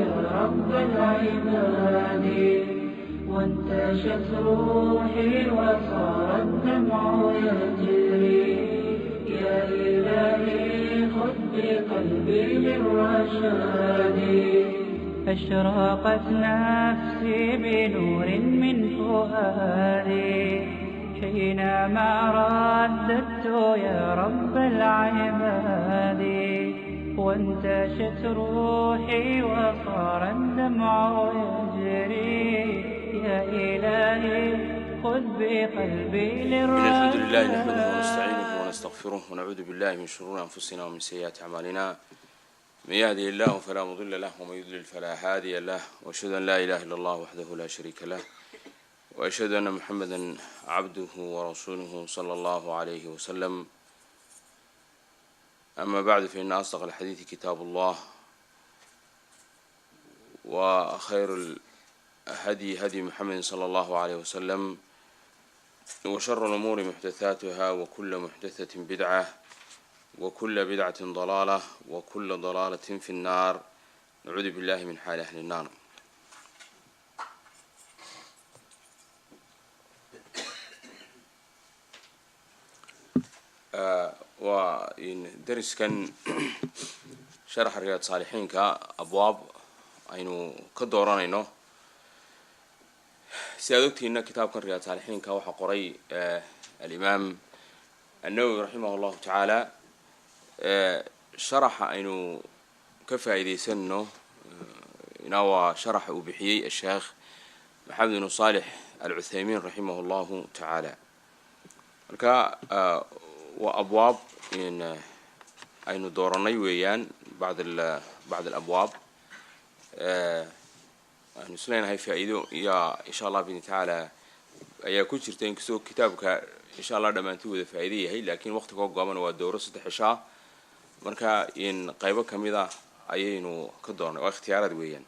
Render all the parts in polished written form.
يا رب العباد، وانتشت روحي وصار الدمع يجري، يا إلهي خذ بقلبي للرشاد. أشرقت نفسي بنور من فؤادي، حينما رددت يا رب العباد، وانتشت روحي وصار الدمع يجري، يا إلهي خذ بقلبي للرشاد. الحمد لله نحمده ونستعينه ونستغفره ونعوذ بالله من شرور أنفسنا ومن سيئات أعمالنا، من يهده الله فلا مضل له ومن يضلل فلا هادي له، وأشهد أن لا إله إلا الله وحده لا شريك له، وأشهد أن محمدا عبده ورسوله صلى الله عليه وسلم. أما بعد، فإن أصدق الحديث كتاب الله، وخير الهدي هدي محمد صلى الله عليه وسلم، وشر الأمور محدثاتها، وكل محدثة بدعة، وكل بدعة ضلالة، وكل ضلالة في النار، نعوذ بالله من حال أهل النار. Waa deriskan sharaxa Riyaad Saalixiinka, abwaab aynu ka dooranayno. Si aad ogtihiina, kitaabkan Riyaad Saalixiinka waxaa qoray alimaam Annawowi raximah allahu tacaala. Sharaxa aynu ka faa'iidaysanno ina waa sharaxa uu bixiyey asheekh Maxamed ibnu Saalix Alcuthaymiin raximah allahu tacaala. Marka waa abwaab aynu dooranay weeyaan, bacd alabwaab aynu isleenahay faa'iido yaa insha Allah bidni tacaala ayaa ku jirta, inkastoo kitaabka insha Allah dhammaantii wada faa'iido yahay, laakiin waqtiga gooban waa dowro 3 cishaa. Marka in qaybo ka mid a ayaynu ka dooranay, waa ikhtiyaaraad weeyaan.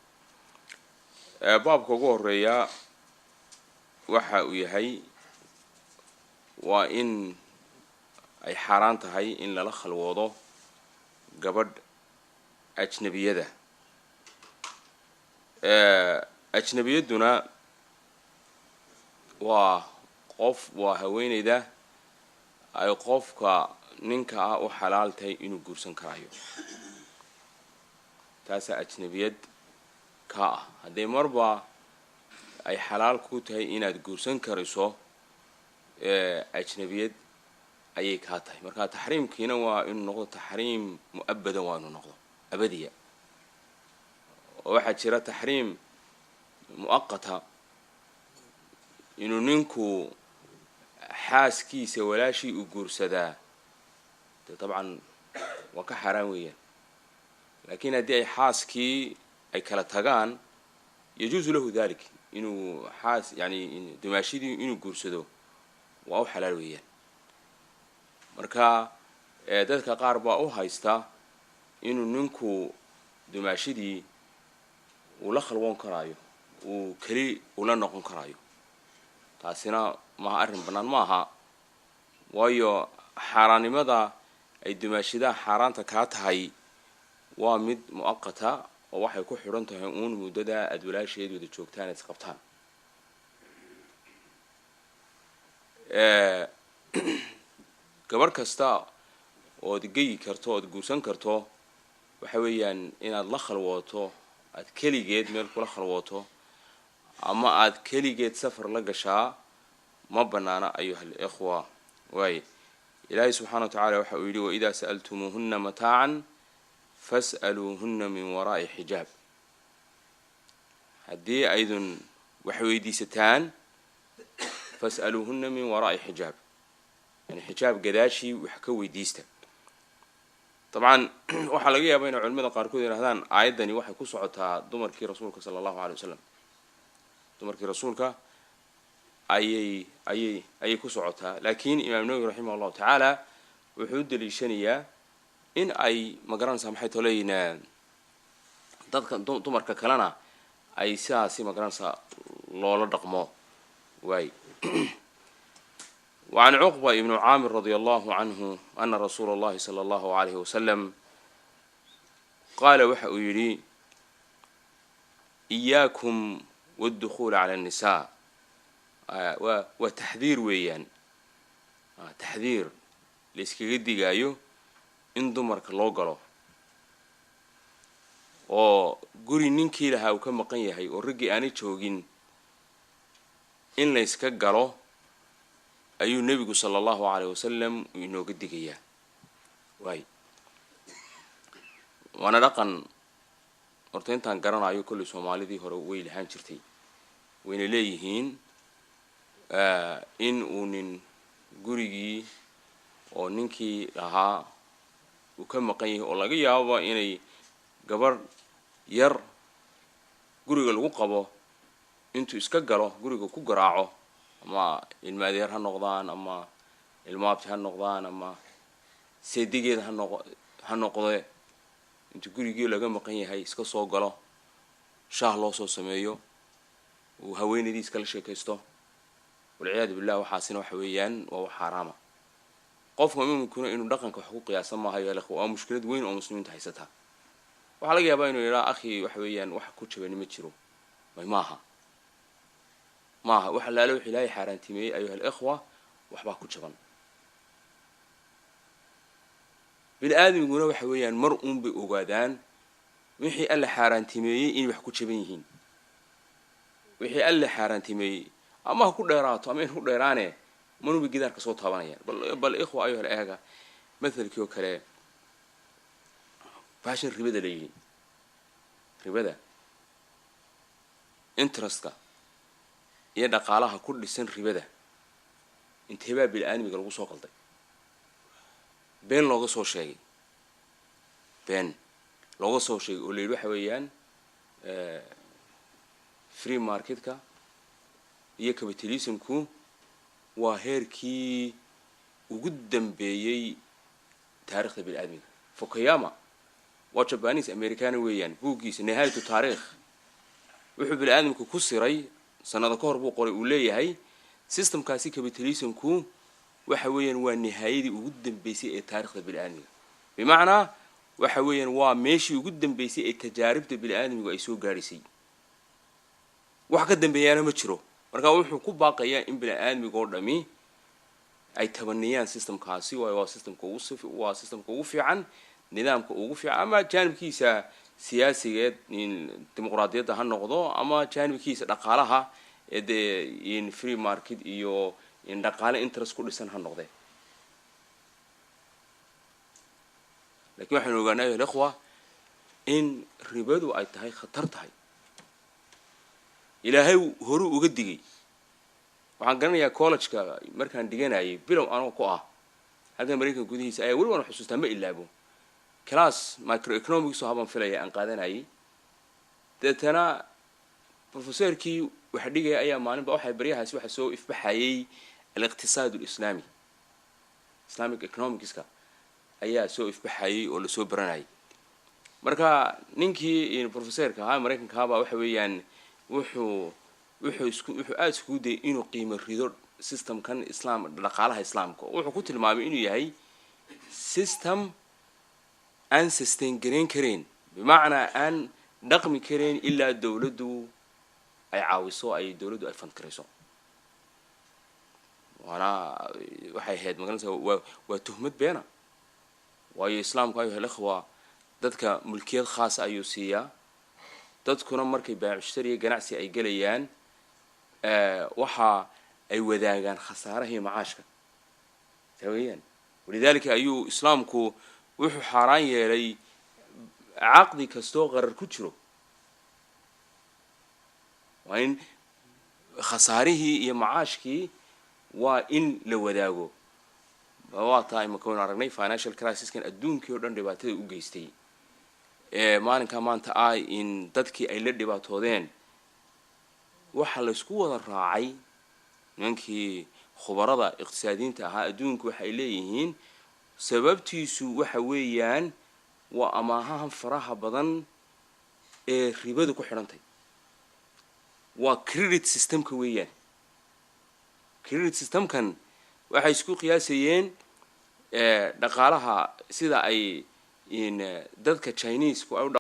Baabka ugu horeeya waxa uu yahay waa in ay xaaraan tahay in lala khalwoodo gabadh ajnabiyada. Ajnabiyadduna waa qof, waa haweeneyda ay qofka ninka ah u xalaal tahay inuu guursan karayo, taasaa ajnabiyad ka ah. Hadday marba ay xalaal ku tahay inaad guursan karayso, ajnabiyad ayay kaa tahay. Marka taxriimkiina waa inuu noqdo taxriim mu'abadan, waa inuu noqdo abadiya. Oo waxaa jira taxriim mu'aqata, inuu ninku xaaskiisa walaashii uu guursadaa, de dabcan waa ka xaaraan weeyaan. Laakiin haddii ay xaaskii ay kala tagaan, yajuusu lahu dalik, inuu xaas yani dumaashidii inuu guursado waa u xalaal weeyaan. Marka dadka qaar baa u haysta inuu ninku dumaashidii uu la khalwoon karaayo, uu keli ula noqon karaayo. Taasina maaha arrin bannaan ma aha, waayo xaaraannimada ay dumaashidaha xaaraanta kaa tahay waa mid mu'aqata, oo waxay ku xidhan tahay uun muddada aada walaasheed wada joogtaan, is qabtaan. Gabarh kasta ood geyi karto ood guursan karto, waxa weeyaan inaad la khalwooto, aad keligeed meel kula khalwooto ama aad keligeed safar la gashaa ma banaana, ayuha alikhwa. Waay Ilaahay subxana wa tacala waxa uu yidhi: waidaa sa'altumuuhuna mataacan fas'aluuhuna min waraa'i xijaab. Haddii aydun wax weydiisataan, fas'aluuhuna min waraa'i xijaab, yani xijaab gadaashii wax ka weydiista. Dabcan waxaa laga yaabaa inay culimada qaarkood yidhahdaan aayaddani waxay ku socotaa dumarkii rasuulka sala allahu alay wasalam, dumarkii rasuulka ayay ku socotaa. Laakiin Imaam Nawowi raximah allahu tacaala wuxuu u daliishanayaa in ay magaranaysaa maxay toleyn dadka dumarka kalena ay sidaasi magaranaysaa loola dhaqmo. Waay وعن عقبة بن عامر رضي الله عنه أن رsuuل الlahi صلى الله عليه وسلم qaala, waxa uu yidhi: Iyaakum waddukhuula cala annisaa. Waa taxdiir weeyaan, taxdiir la iskaga digaayo in dumarka loo galo oo guri ninkii lahaa uu ka maqan yahay oo raggii aanay joogin in la yska galo ayuu nebigu sala allahu calayh wasalam uu inooga digayaa. Waay, waana dhaqan horta intaan garanayo kolley Soomaalidii hore way lahaan jirtay, wayna leeyihiin in uu nin gurigii oo ninkii lahaa uu ka maqan yahay oo laga yaabo inay gabarh yar guriga lagu qabo intuu iska galo guriga ku garaaco, ama ilma adeer ha noqdaan ama ilmaabti ha noqdaan ama seedigeeda ha noqde, intuu gurigii laga maqan yahay iska soo galo, shaah loo soo sameeyo, uu haweenaydii iskala sheekaysto, walciyaadu billah. Waxaasina waxa weeyaan waa wax xaaraama. Qofka muminkuna inuu dhaqanka wax ku qiyaasan maahayo. Waa mushkilad weyn oo muslimiinta haysataa. Waxaa laga yaabaa inuu yidhaa akhi, waxa weeyaan wax ku jabani ma jiro. May, maaha, maaha. Wax allaale wuxuu Ilaahay xaaraantimeeyey, ayuha alikhwa, waxbaa ku jaban. Bini aadamiguna waxa weeyaan mar uun bay ogaadaan wixii Alla xaaraantimeeyey inay wax ku jaban yihiin. Wixii Alla xaaraantimeeyey ama ha ku dheeraato ama in ku dheeraane, manubay gidaarka soo taabanayaan. Bal ikhwa ayuha eega mathalkii oo kale, baashan ribada la yidhi, ribada interestka iyo dhaqaalaha ku dhisan ribada, inteebaa bini aadamiga lagu soo qalday, been looga soo sheegay, been looga soo sheegay oo la yidhi waxa weeyaan free marketka iyo capitalismku waa heerkii ugu dambeeyey taarikhda bini aadmiga. Fukuyama waa Japanese Americana weeyaan. Buuggiisa Nihaayatu Taarikh wuxuu bini aadamku ku siray sanado ka hor buu qoray, uu leeyahay systemkaasi capitalismku waxa weeyaan waa nihaayadii ugu dambeysay ee taarikhda bini aadmiga, bimacnaa waxa weeyaan waa meeshii ugu dambeysay ee tajaaribta bini aadmigu ay soo gaadhisay, wax ka dambeeyaana ma jiro. Marka wuxuu ku baaqayaa in bini aadmiga oo dhami ay tabaniyaan systemkaasi, waayo waa systemka ugu fiican, nidaamka ugu fiican, ama jaanibkiisa siyaasigeed dimuqraadiyadda ha noqdo ama jaanibkiisa dhaqaalaha ee dee free market iyo dhaqaale interest ku dhisan ha noqde. Lakin waxaynu ogaanay ayuha alikhwa in ribadu ay tahay khatar tahay, Ilaahay horuu uga digay. Waxaan garanayaa collegeka markaan dhiganayay bilow anoo ku ah halkan Maraykanka gudihiisa ayaa weli waan xusuustaa, ma ilaabo, class microeconomics oo habaan filaya aan qaadanayay. Deetana professorkii waxa dhigaya ayaa maalinba waxay baryahaasi waxa soo ifbaxayay aliqtisaad alislaami, Islamic economicska ayaa soo ifbaxayay oo lasoo baranayay. Marka ninkii professorka ahaa Maraykanka ahaabaa waxa weeyaan wuxuu aada iskugu dayay inuu qiimo rido systemkan islaam, dhaqaalaha islaamka. Wuxuu ku tilmaamay inuu yahay system aan sustain garayn karayn, bimacnaa aan dhaqmi karayn ilaa dawladdu ay caawiso, ay dawladdu ay fund karayso. Waana waxay ahayd magaranaysa waa tuhmad beena, waayo islaamku ayuha alikhwa dadka mulkiyad khaasa ayuu siiyaa. Dadkuna markay baacishtariya ganacsi ay gelayaan waxa ay wadaagaan khasaaraha iyo macaashka, taa weeyaan. Walidaalika ayuu islaamku wuxuu xaaraan yeelay caqdi kastoo qarar ku jiro, waa in khasaarihii iyo macaashkii waa in la wadaago. Waa taa imaka waynu aragnay financial crisiskan adduunkii oo dhan dhibaatada u geystay ee maalinkaa maanta ah in dadkii ay la dhibaatoodeen. Waxaa laysku wada raacay nimankii khubarada iqtisaadiyiinta ahaa adduunku waxay leeyihiin sababtiisu waxa weeyaan waa amaahahan faraha badan ee ribadu ku xidhantay, waa credit systemka weeyaan. Credit systemkan waxay isku qiyaasayeen dhaqaalaha sida ay dadka Chinesku ay u